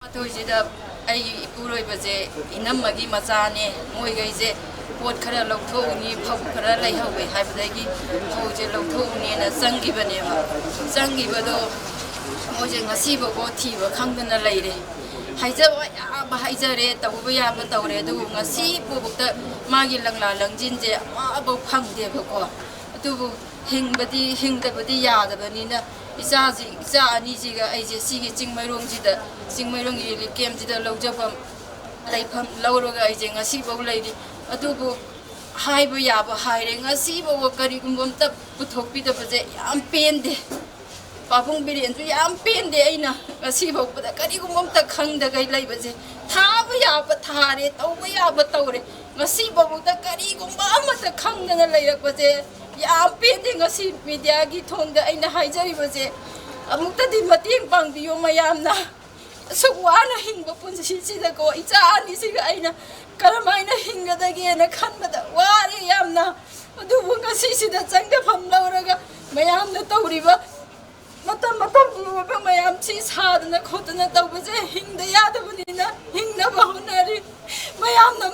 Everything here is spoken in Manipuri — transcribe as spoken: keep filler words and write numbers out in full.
ꯃꯥꯊꯣꯏꯁꯤꯗ ꯑꯩꯒꯤ ꯏꯄꯨꯔꯣꯏꯕꯁꯦ ꯏꯅꯝꯃꯒꯤ ꯃꯆꯥꯅꯦ, ꯃꯣꯏꯈꯩꯁꯦ ꯄꯣꯠ ꯈꯔ ꯂꯧꯊꯣꯛꯎꯅꯤ, ꯐꯧ ꯈꯔ ꯂꯩꯍꯧꯋꯦ ꯍꯥꯏꯕꯗꯒꯤ ꯐꯧꯁꯦ ꯂꯧꯊꯣꯛꯎꯅꯦꯅ ꯆꯪꯈꯤꯕꯅꯦꯕ꯫ ꯆꯪꯈꯤꯕꯗꯣ ꯃꯣꯏꯁꯦ ꯉꯁꯤꯐꯥꯎꯕ ꯊꯤꯕ ꯈꯪꯗꯅ ꯂꯩꯔꯦ꯫ ꯍꯥꯏꯖꯕ ꯌꯥꯕ ꯍꯥꯏꯖꯔꯦ, ꯇꯧꯕ ꯌꯥꯕ ꯇꯧꯔꯦ, ꯑꯗꯨꯕꯨ ꯉꯁꯤ ꯐꯥꯎꯕꯗ ꯃꯥꯒꯤ ꯂꯪꯂꯥ ꯂꯪꯖꯤꯟꯁꯦ ꯑꯃꯐꯥꯎ ꯐꯪꯗꯦꯕꯀꯣ꯫ ꯑꯗꯨꯕꯨ ꯍꯤꯡꯕꯗꯤ, ꯍꯤꯡꯗꯕꯗꯤ ꯌꯥꯗꯕꯅꯤꯅ ꯏꯆꯥꯁꯤ, ꯏꯆꯥ ꯑꯅꯤꯁꯤꯒ ꯑꯩꯁꯦ ꯁꯤꯒꯤ ꯆꯤꯡꯃꯩꯔꯣꯡꯁꯤꯗ, ꯆꯤꯡꯃꯩꯔꯣꯡꯒꯤ ꯔꯤꯂꯤꯐ ꯀꯦꯝꯁꯤꯗ ꯂꯧꯖꯐꯝ, ꯂꯩꯐꯝ ꯂꯧꯔꯒ ꯑꯩꯁꯦ ꯉꯁꯤꯐꯥꯎ ꯂꯩꯔꯤ꯫ ꯑꯗꯨꯕꯨ ꯍꯥꯏꯕ ꯌꯥꯕ ꯍꯥꯏꯔꯦ, ꯉꯁꯤꯐꯥꯎꯕ ꯀꯔꯤꯒꯨꯝꯕ ꯑꯝꯇ ꯄꯨꯊꯣꯛꯄꯤꯗꯕꯁꯦ ꯌꯥꯝ ꯄꯦꯟꯗꯦ꯫ ꯄꯥꯕꯨꯡ ꯕꯤꯔꯦꯟꯁꯨ ꯌꯥꯝ ꯄꯦꯟꯗꯦ꯫ ꯑꯩꯅ ꯉꯁꯤ ꯐꯥꯎꯕꯗ ꯀꯔꯤꯒꯨꯝꯕ ꯑꯝꯇ ꯈꯪꯗꯈꯩ ꯂꯩꯕꯁꯦ, ꯊꯥꯕ ꯌꯥꯕ ꯊꯥꯔꯦ, ꯇꯧꯕ ꯌꯥꯕ ꯇꯧꯔꯦ, ꯉꯁꯤ ꯐꯥꯎꯕꯗ ꯀꯔꯤꯒꯨꯝꯕ ꯑꯃꯠꯇ ꯈꯪꯗꯅ ꯂꯩꯔꯛꯄꯁꯦ ꯌꯥꯝ ꯄꯦꯟꯗꯦ꯫ ꯉꯁꯤ ꯃꯤꯗꯤꯌꯥꯒꯤ ꯊꯣꯡꯗ ꯑꯩꯅ ꯍꯥꯏꯖꯔꯤꯕꯁꯦ, ꯑꯃꯨꯛꯇꯗꯤ ꯃꯇꯦꯡ ꯄꯥꯡꯕꯤꯌꯨ ꯃꯌꯥꯝꯅ꯫ ꯑꯁꯨꯛ ꯋꯥꯅ ꯍꯤꯡꯕ ꯄꯨꯟꯁꯤꯁꯤꯗꯀꯣ, ꯏꯆꯥ ꯑꯅꯤꯁꯤꯒ ꯑꯩꯅ ꯀꯔꯝꯍꯥꯏꯅ ꯍꯤꯡꯒꯗꯒꯦꯅ ꯈꯟꯕꯗ ꯋꯥꯔꯦ ꯌꯥꯝꯅ꯫ ꯑꯗꯨꯕꯨ ꯉꯁꯤꯁꯤꯗ ꯆꯪꯖꯐꯝ ꯂꯧꯔꯒ ꯃꯌꯥꯝꯅ ꯇꯧꯔꯤꯕ ꯃꯇꯝ ꯃꯇꯝꯒꯤ ꯑꯣꯏꯕ ꯃꯌꯥꯝꯁꯤ ꯁꯥꯗꯅ ꯈꯣꯠꯇꯅ ꯇꯧꯕꯁꯦ ꯍꯤꯡꯗ ꯌꯥꯗꯕꯅꯤꯅ ꯍꯤꯡꯅꯕ ꯍꯣꯠꯅꯔꯤ꯫ ꯃꯌꯥꯝꯅ